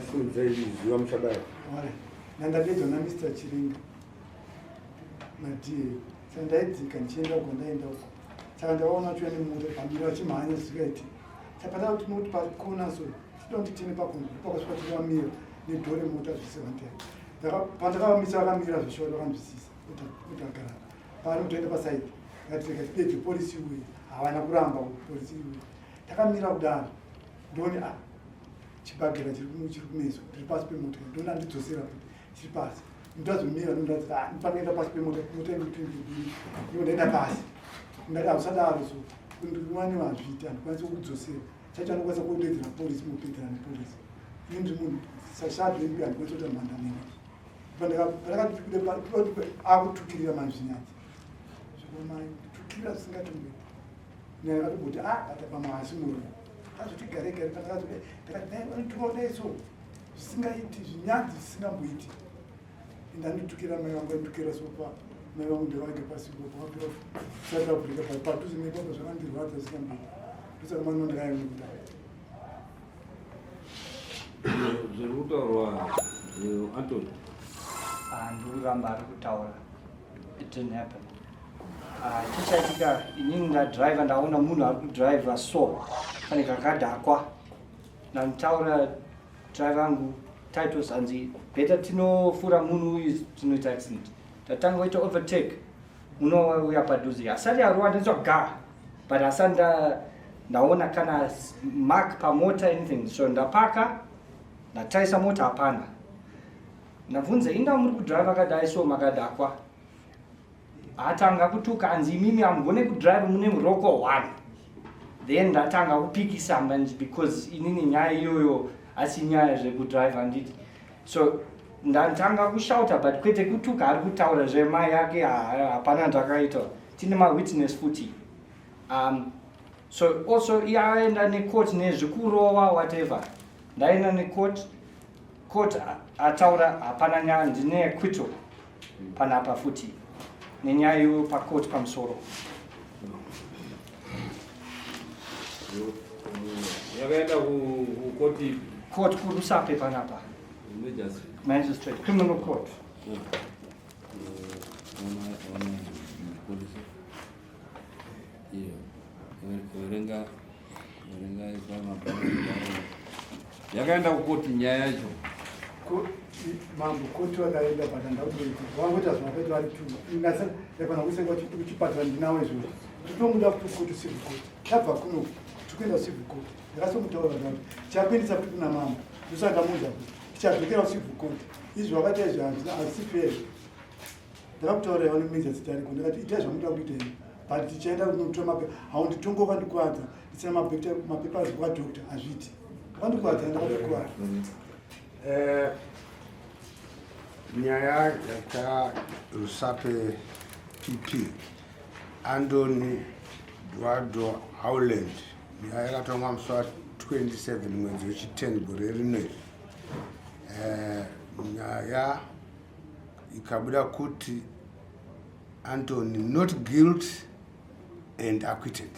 Asimudzai izwi vamuchabaya. Alright. Ndandadedzwa naMr Chiringa naDA. Saka ndaidzika ndichienda uko ndaenda uko. Saka ndavaona vachiuya nemota pamberi vachimhanya zvisingaiti. Saka pandava tinoti pakona so tinoda kuti tiende pakona pakasvika tivamira nedhoo remota zvese vanhu. Pandakavamisa vakamira zveshuwa vakanzwisisa kuti agara. Paari kutoenda pasaidi. Ndakati rega tidedze polisi iuye. Havana kuramba kuti polisi iuye. Takamira kudaro. Ndoni ah chibhagera chiri kumeso ndiri pasi pemota ndoni andidzosera futi chiri pasi ndazomira ndondatira ah, ndipanoenda pasi pemota mota ino ndaenda pasi ndati hausadaro so ndikuwane wazviita handikwanisi kukudzosera chacho anokwanisa kuodedzera polisi mopedzera nepolisi ini ndiri munhu sashado imbi handikwanisi kuita mhanda nene pandakati akutukirira mani zvinyadzi zvikutukirira zvisingatomboiti Nyaya yakatoboti ah but pamwe haasi murume. Tazoti gare gare pandakati ndakati dai vanotuka kudai so zvisingaiti zvinyadzi zvisingamboiti. Ende anditukira mai vangu anditukira so pa mai vangu ndevage pasipo pakapera South Africa pa padhuze nepapo zvakandirwadza zvisingamboiti. Ndosaka mano ndakaenda kudai. Zviri kutaurwa Anthony. Ah, ndikuramba ari kutaura. It didn't happen. Ah, chichaitika inini ndadriver ndaona munhu ari kudriver so pane kakadhakwa ndanditaura driver angu titus anzi better tinofura munhu uyu tinoita accident tatanga kuita overtake unouya padhuze asati arowa ndinzwa ga but asati ndaona kana mark pamota anything so ndapaka ndatarisa mota hapana ndabvunza inda muri kudriver akadai so makadhakwa atanga kutuka anzi imimi hamugone kudrive mune muroko one then ndatanga kupikisa manje because inini nyaya iyoyo asi nyaya zvekudrive handiti so ndatanga kushauta but kwete kutuka ari kutaura zvemai yake hapana ndakaita tine mawitness futi so also iye aenda necourt nezvekurowa whatever ndaenda necourt court ataura hapana nyaya ndine acquittal panapa futi nenyaya iyoyo pacourt pamusoro yakaenda kukoti court kurusape panapa magistrate criminal court verenga yakaenda kukoti nyaya yacho mambo koti vakaenda but handakutoita vangoita zvavakaita vari two ndakwana kusenga kuchipatara ndinawo izvozvo titomuda kuti koti civil court tabva kuno tikuenda civil court ndakasomutaura kuti tichakuendesa kuti kuna mambo ndosaka ndamuudza kuti tichadzokera kucivil court izvi vakaita izvi hazisi fair ndakakutaurira vane meja dzitariko ndikati itai zvamunoda kuita imi but tichaenda kunotora mapepa haunditonga wakandikuvadza ndisina mapapers kwadoctor hazviiti wakandikuvadza ndakatokuvara eh, nyaya yaka rusape pp andoni duardo howland nyaya yakatongwa musi wa 27 mwedzi wechi10 gore rino iri eh, nyaya ikabuda kuti Anthony not guilt and acquitted.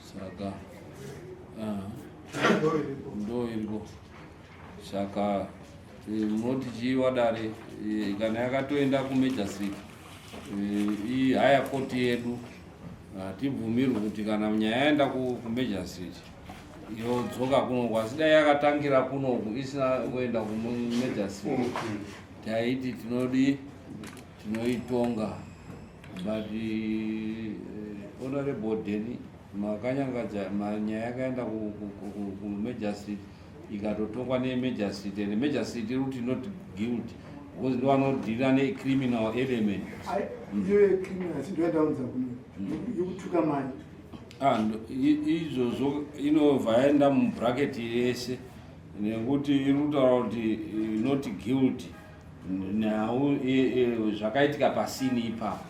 Saka ah, ndo iripo saka eh, munoti chii wadare eh, kana yakatoenda kumajor street eh, ihaya koti yedu hatibvumirwi kuti kana nyaya yaenda kumajor street yodzoka kunoku asi dai yakatangira kunoku isina kuenda kumajor street taiti tinodi tinoitonga but honorable Denny makanyangadza nyaya yakaenda kumajor street ikatotongwa nemajor street and major street iri kuti not guilty because ndovanodhira necriminal element iyo yecriminal asi ndoyandaunza kuno yekutuka mai ah, izvozvo inobva yaenda mubracket yese nekuti iri kutaura kuti eh, not guilty nhau eh, eh, zvakaitika pasini ipapo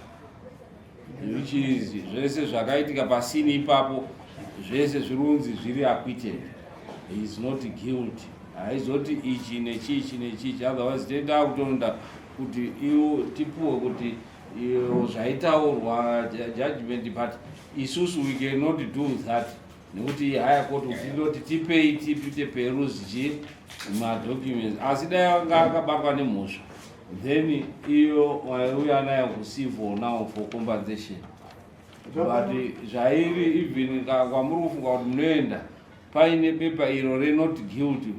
which is zvese zvakaitika pasini ipapo zvese zviri kunzi zviri acquitted he is not guilty haizoti ichi nechichi nechichi otherwise tenda kutonda kuti iwo tipuwe kuti zvaitaurwa judgment but isusu we cannot do that. Nekuti higher court kuti tipei tipite peruse chi madocuments, asi dai anga akabatwa nemhosva, then iyo waiuya nayo kucivil now for compensation. But zvairi, even kwamuri kufunga kuti munoenda paine pepa iro renot guilty,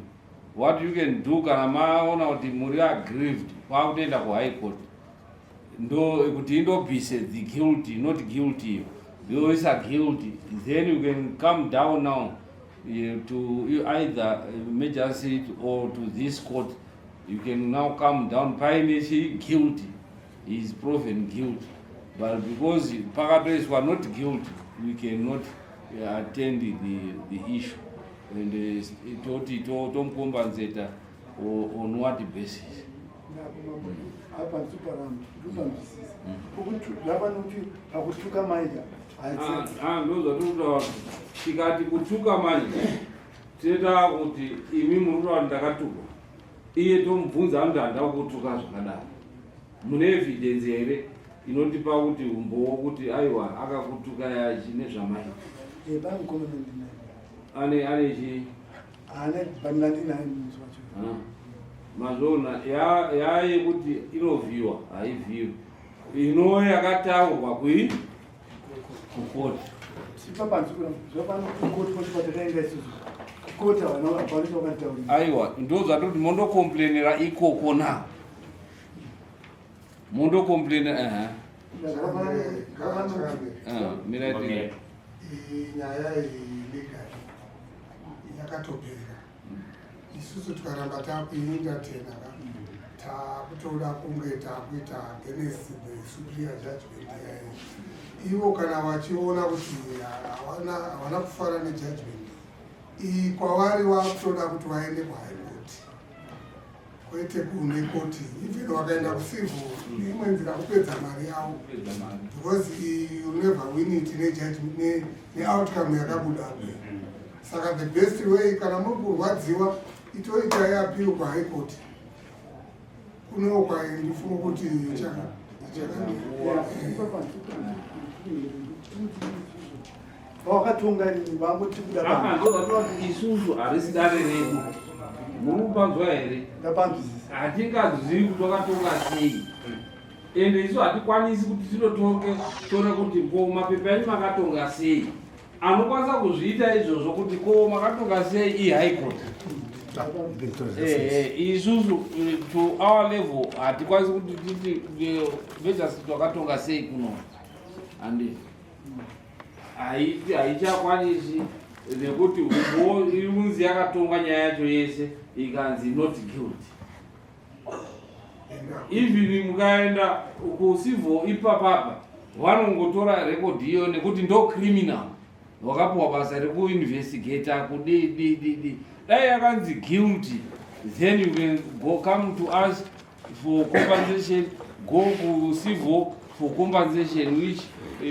what you can do kana maona kuti muri aggrieved, kwakutoenda kuhigh court, ndo kuti indobvise the guilty, not guilty iyo, yoisa guilty. Then you can come down now to you either magistrate or to this court. You can now come down paine chi guilty, he is proven guilty, but because pakatoiswa not guilty, we cannot attend the issue and toti tomucompensata on what basis? Apa ndikuparamba, ndikupanzwisisa ukuti zvapanokuti pakutuka maika. Ndo zvatiri tikati kutuka manje, tinoita kuti imi muri kutaura kuti ndakatukwa, iye tomubvunza, anoti handava kutuka zvakadaro. Mune evidence here inotipa kuti umbowo kuti aiwa akakutuka nezvamaita? Pane mukomana ndinaye. Ane chi? Ane bandina ndinaye musi wacho. Ah, mazvoona yayekuti inovhiwa, haivhiwi, ino yakataurwa kui kukoti. Zvapano kukoti kwacho kwatakaenda isusu, kukoti havana, hapana chavakanditaurira. Aiwa, ndo zvatoti mondocomplainera ikoko na mondocomplainera, ehe. Ah, mirai. Iyi nyaya iyi legally yakatopera. Isusu tikaramba takuientertaina ka, takutoda kunge takuita against the superior judgment yayo. Ivo kana vachiona kuti havana kufara nejudgment iyi, kwavari vakutoda kuti vaende kuhigh court, kwete kune koti. Even vakaenda kucivil, imwe nzira kupedza mari yavo, because you never win it nejudgment neoutcome yakabuda. Saka the best way, kana muri kurwadziwa, itoitai appeal kuhigh court kuno kwaindifunga kuti Vakatonga vangoti kuda. Apa ndo zvatoti isusu harisi dare redu. Muri kupanzwa here? Ndapanzwisisa. Hatingazivi kuti wakatonga sei, ende isu hatikwanisi kuti tinotonge tore kuti ko mapepa enyu makatonga sei. Anokwanisa kuzviita izvozvo kuti ko makatonga sei ihigh court. Isusu to our level hatikwanisi kuti titi magistrate wakatonga sei kuno, handi haichakwanisi nekuti umbo iri kunzi yakatonga nyaya yacho yese ikanzi not guilty. Even mukaenda kucivil ipapapa, vanongotora record iyo nekuti ndo criminal wakapiwa basa rekuinvestigata kudii dii dii dii. Dai yakanzi guilty, then you can go, come to us for compensation, go kucivil for compensation, which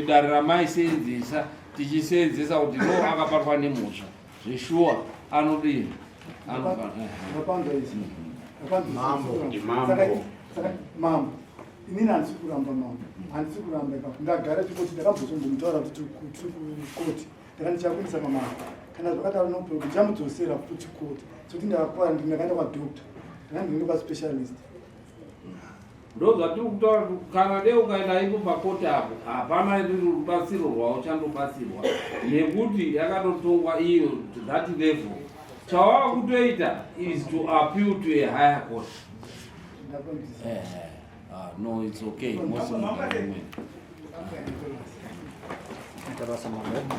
dare ramaiseenzesa tichiseenzesa kuti no, akabatwa nemhosva zveshuwa, anodii. Ndapanzwa izvi. Mambo. Ndimambo. Saka mambo, inini handisi kuramba, mambo, handisi kuramba ipapo. Ndagara chikoti ndakambozombomutaura kuti tiri kukoti, ndaka ndichakuendesa pamambo kana zvakadaro, no problem, ndichamudzosera futi koti sokuti ndakakwara, ndakaenda kwadoctor, ndaka ndinoenda kwaspecialist. Ndo zvatiri kutaura kuti kana dei ukaenda ipo pakoti apo, hapana rubatsiro rwauchandobatsirwa nekuti yakatotongwa iyo to that level. Chawava kutoita is to appeal to a higher court. Ndapanzwisisa. Ah, no, it's okay. Mose mugare mwene. Tabasa mambo.